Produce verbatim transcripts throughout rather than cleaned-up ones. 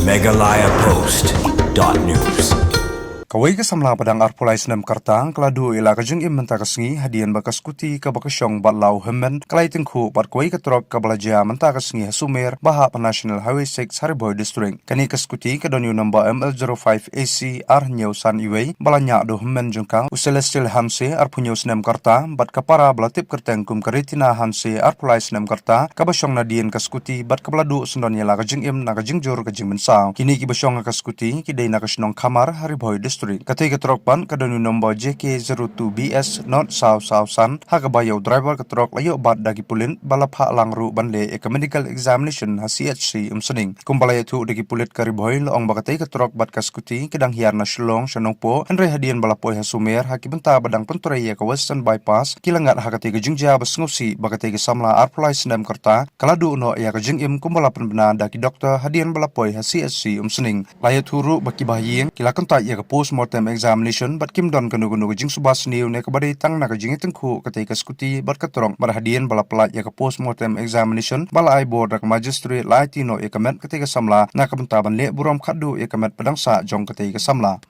Meghalaya Post dot news. Kawei ka samla ba dang arphew lai snem ka rta ka la duh ïa la ka jingim mynta ka sngi hadien ba ka skuti kaba ka shong bad la u hynmen ka la ïatyngkhuh bad kawei ka trok kaba la jia mynta ka sngi ha Sumer ba hap ha National Highway six ha Ri Bhoi District. Kane ka skuti ka don ïa u nombar M L zero five A C ar hynñiew san uwei ba la ñiah da u hynmen jong ka, u Celestial Hanse arphew hynñiew snem ka rta, bad ka para ba la tip kyrteng kum ka Retina Hanse arphew lai snem ka rta, kaba shong nadien ka skuti bad kaba la duh syndon ïa la ka jingim na ka jingjur ka jingmynsaw. Kine kiba shong ha ka skuti ki dei na ka shnong Khamar ha Ri Bhoi District. Katei ka trok pat ka don ïa u nombar J K zero two B S not saw saw san, ha kaba ïa u driver ka trok la ïoh bat da ki pulit ba la phah lang ruh ban leh ïa ka medical examination ha C H C Umsning. Kumba la ïathuh da ki pulit ka Ri Bhoi, la ong ba katei ka trok bad ka skuti ki dang hiar na Shillong sha Nongpoh, hynrei hadien ba la poi ha Sumer ha ki bynta ba dang pyntrei ïa ka Western Bypass, ki la ngat ha katei ka jingjia ba sngewsih ba katei ka samla arphew lai snem ka rta ka la duh noh ïa ka jingim kumba la pynbna da ki doktor hadien ba la poi ha C H C Umsning. La ïathuh ruh ba kiba ha ïing ki la kyntait ïa ka post mortem examination bad kim don kano kano ka jingsuba sniew ne kaba dei tang na ka jingïatyngkhuh katei ka skuti bad ka trok, bad hadien ba la pyllait ïa ka post mortem examination ba la ai bor da ka magistrate, la aiti noh ïa ka met katei ka samla na ka bynta ban leh burom khatduh ïa ka met ba dang sah jong katei ka samla.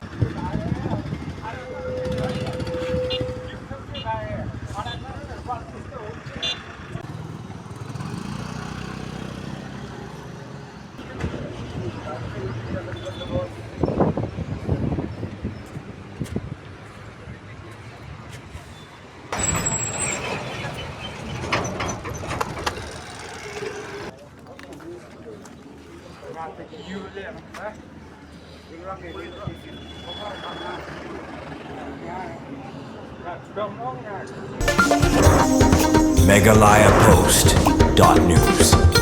Meghalaya Post dot news.